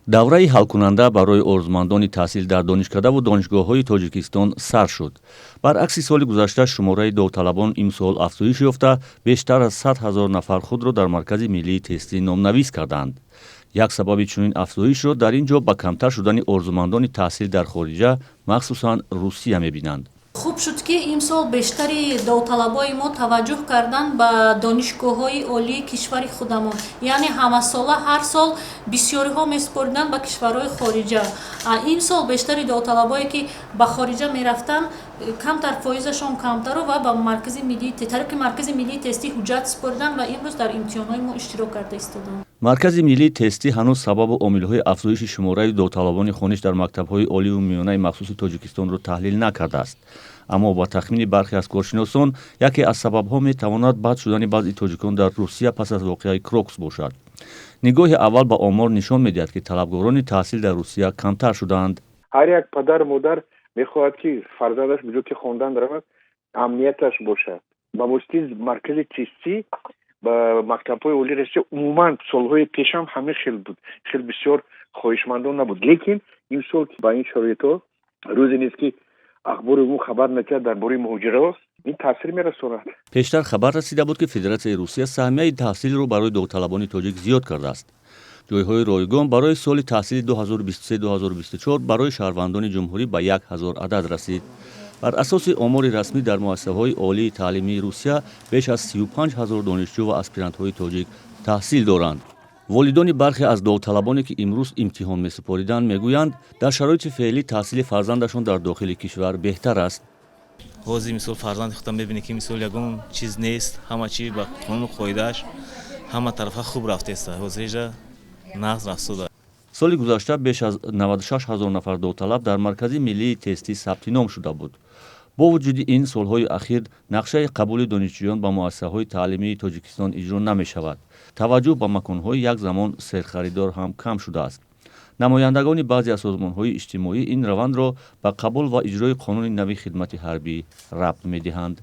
Давраи ҳалкунанда барои орзумандони таҳсил дар донишкадаву донишгоҳҳои Тоҷикистон сар шуд. Баръакси соли гузашта, шумораи довталабон имсол афзоиш ёфта, бештар аз 100 000 нафар худро дар Маркази миллии тестӣ номнавис карданд. Як сабаби чунин афзоишро дар ин ҷо ба камтар шудани орзумандони таҳсил дар хориҷа, махсусан Русия, мебинанд. Хуб шуд, ки имсол бештари довталабои мо таваҷҷӯҳ карданд ба донишгоҳҳои олии кишвари худамон. Яъне ҳамасола, ҳар сол бисёриҳо месупориданд ба кишварҳои хориҷа. Имсол бештари довталабое, ки ба хориҷа мерафтанд, камтар, фоизашон камтару ва ба маркази миллии тариқи Маркази миллии тестӣ ҳуҷҷат супориданд ва имрӯз дар имтиҳонҳои мо иштирок карда истоданд. Маркази миллии тестӣ ҳанӯз сабабу омилҳои афзоиши шумораи довталабони хониш дар мактабҳои оливу миёнаи махсуси Тоҷикистонро таҳлил накардааст, аммо ба тахмини бархе аз коршиносон, яке аз сабабҳо метавонад бад шудани вазъи тоҷикон дар Русия пас аз воқеаи Крокус бошад. Нигоҳи аввал ба омор нишон медиҳад, ки талабгорони таҳсил дар Русия камтар шудаанд. Ҳар як падару модар мехоҳад, ки фарзандаш ба ҷо ки хондан равад, амнияташ бошад. Ба воситаи маркази тестӣ ба мактабҳои олии Русия умуман солҳои пешам ҳамин хел буд, хел бисёр хоҳишмандон набуд, лекин имсол ба ин шароитҳо рӯзе нест, ки ахбори умум хабар натиҳад дар бораи муҳоҷиро, ин таъсир мерасонад. Пештар хабар расида буд, ки Федератсияи Русия саҳмияи таҳсилро барои довталабони тоҷик зиёд кардааст. Ҷойҳои ройгон барои соли таҳсили 2023-2024 барои шаҳрвандони ҷумҳурӣ ба 1000 адад расид. Бар асоси омори расмӣ, дар муассисаҳои олии таълимии Русия беш аз 35 ҳазор донишҷӯ ва аспирантҳои тоҷик таҳсил доранд. Волидони бархе аз довталабоне, ки имрӯз имтиҳон месупориданд, мегӯянд, дар шароити феълӣ таҳсили фарзандашон дар дохили кишвар беҳтар аст. Ҳозир, мисол, фарзанди худам мебинӣ, ки, мисол, ягон чиз нест, ҳама чи ба қонуну қоидааш, ҳама тарафа хуб рафтеста. Ҳозир нағз рафтуда. Соли гузашта беш аз 96 ҳазор нафар довталаб дар Маркази миллии тестӣ сабти ном шуда буд. Бо вуҷуди ин, солҳои ахир нақшаи қабули донишҷӯён ба муассисаҳои таълимии Тоҷикистон иҷро намешавад. Таваҷҷӯҳ ба маконҳои як замон серхаридор ҳам кам шудааст. Намояндагони баъзе аз созмонҳои иҷтимоӣ ин равандро ба қабул ва иҷрои қонуни нави хидмати ҳарбӣ рабт медиҳанд.